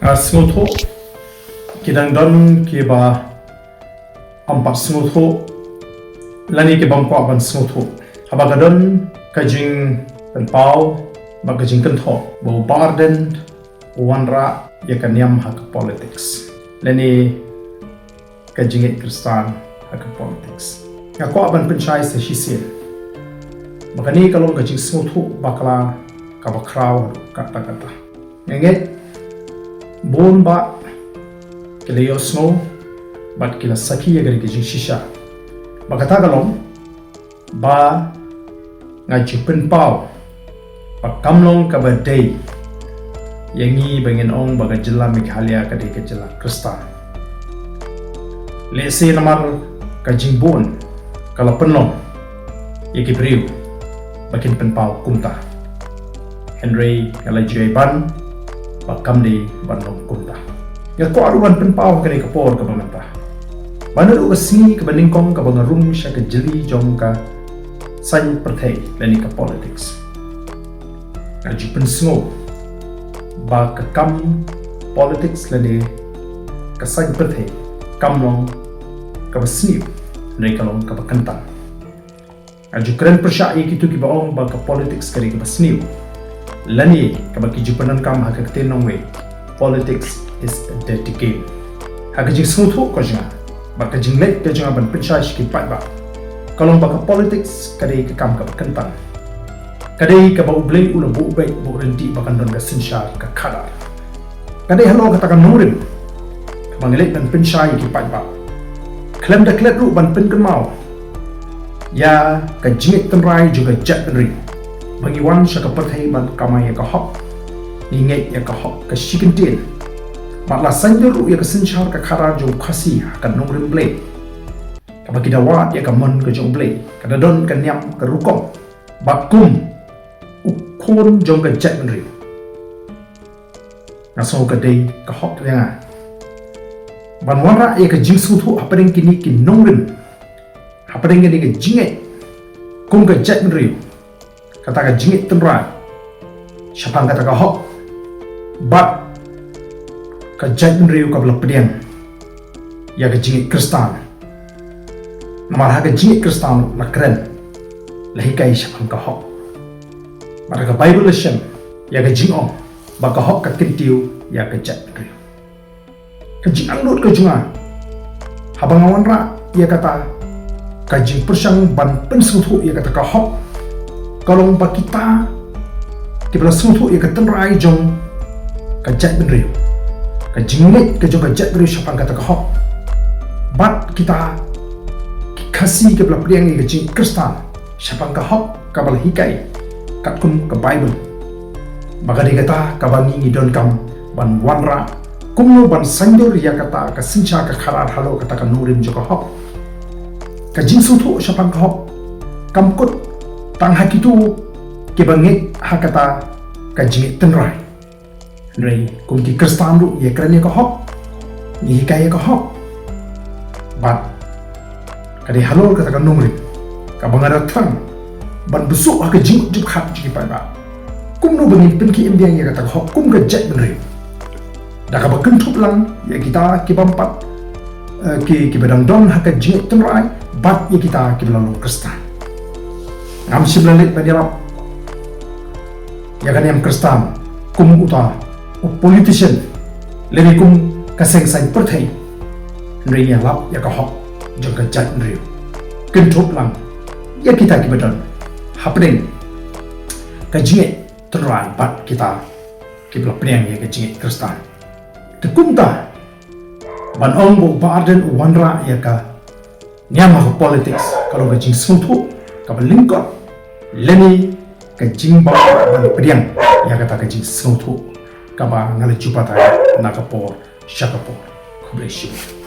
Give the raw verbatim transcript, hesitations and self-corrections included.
Nga sngewthuh ki dang don kiba ym pat sngewthuh lane ki bym kwah ban sngewthuh. Haba ka don ka jingpynpaw bad ka jingkynthoh ba u Bah Ardent u wanrah ïa ka niam ha ka politics lane ka jingngeit Khristan ha ka politics. Nga kwah ban pynshai sa shisien ba kane ka long ka jingsngewthuh bakla kaba khraw haduh katta katta. Nga ngeit bun bah ki la ïohsngew bad ki la sakhi ïa kane ka jingshisha. Ba kata ka long ba nga ju pynpaw ba kam long kaba dei ïa ngi ba ngin ong ba ka jylla Meghalaya ka dei ka jylla Khristan. Lehse namar ka jingbun ka la pynlong ïa ki briew ba kin pynpaw kumta. Hynrei nga la ju ïai ban ba kam dei ban long kumta. Nga kwah ruh ban pynpaw ha kane ka por kaba mynta ba naduh ka sngi kaba nyngkong kaba nga rung sha ka jylli jong ka saiñ pyrthei lane ka politics, nga ju pynsngew ba ka kam politics lane ka saiñ pyrthei kam long kaba sniew, hynrei ka long kaba kyntang. Nga ju kren pyrshah ïa kito kiba ong ba ka politics ka dei kaba sniew lane kaba ki ju pyndonkam ha ka ktien nongwei, "Politics is a dirty game." Ha ka jingsngewthuh ka jong nga bad ka jingleit ka jong nga ban pynshai sha ki paidbah, ka long ba ka politics ka dei ka kam kaba kyntang. Ka dei kaba U Blei u la buh beit buh ryntih ba kan don ka synshar ka khadar. Ka dei halor kata ka nongrim kaba ngi leit ban pynshai ïa ki paidbah. Khlem da klet ruh ban pynkynmaw ïa ka jingngeit tynrai jong ka jaitbynriew ba ngi wan sha ka pyrthei ban kamai ïa ka hok, ngi ngeit ïa ka hok ka shi kyntien. Bad la saiñdur ruh ïa ka synshar ka khadar jong u Khasi ha ka nongrim Blei, kaba ki da wad ïa ka mon ka jong U Blei, ka da don ka niam ka rukom bad kum u khun jong ka jaitbynriew. Nga sngew ka dei ka hok ïa nga ban wanrah ïa ka jingsngewthuh hapdeng kine ki nongrim, hapdeng kine ki jingngeit kum ka jaitbynriew, kata ka jingngeit tynrai shaphang kata ka hok bad ka jaitbynriew kaba la pdiang ïa ka jingngeit Khristan. Namar ha ka jingngeit Khristan la kren, la hikai shaphang ka hok. Bad ha ka Baibl la shem ïa ka jingong ba ka hok ka kyntiew ïa ka jaitbynriew. Ka jingangnud ka jong nga haba nga wanrah ïa kata ka jingpyrshang ban pynsngewthuh ïa kata ka hok, ka long ba kita kiba la sngewthuh ïa ka tynrai jong ka jaitbynriew, ka jingngeit ka jong ka jaitbynriew shaphang kata ka hok, bad kita ki Khasi kiba la pdiang ïa ka jingngeit Khristan shaphang ka hok kaba la hikai katkum ka Baibl, ba ka dei kata kaba ngi ngi donkam ban wanrah kumno ban saiñdur ïa kata ka synshar ka khadar halor kata ka nongrim jong ka hok. Ka jingsngewthuh shaphang ka hok kam kut tang ha kito kiba ngeit ha kata ka jingngeit tynrai. Hynrei kum ki Khristan ruh ngi kren ïa ka hok, ngi hikai ïa ka hok. Bad ka dei halor kata ka nongrim kaba nga da thrang ban bsuh ha ka jingngeit jingpyrkhat jong ki paidbah, kumno ba ngin pynkhie im biang ïa kata ka hok kum ka jaitbynriew da kaba kynthup lang ïa kita ki bym pat, eh, ki, kiba dang don ha ka jingngeit tynrai bad ïa kita kiba la long Khristan. Ngam shym la leit ban ïarap ïa ka niam Khristan kum uta u politician lane kum ka seng saiñ pyrthei. Hynrei ngi ïalap ïa ka hok jong ka jaitbynriew, kynthup lang ïa kita kiba don hapdeng ka jingngeit tynrai bad kita kiba la pdiang ïa ka jingngeit Khristan. Te kumta ban ong ba u Bah Ardent u wanrah ïa ka niam ha ka politics ka long ka jingsngewthuh kaba lyngkot lane ka jingbym pat ban pdiang ïa kata ka jingsngewthuh kaba nga la ju batai na ka por sha ka por. Khublei shibun.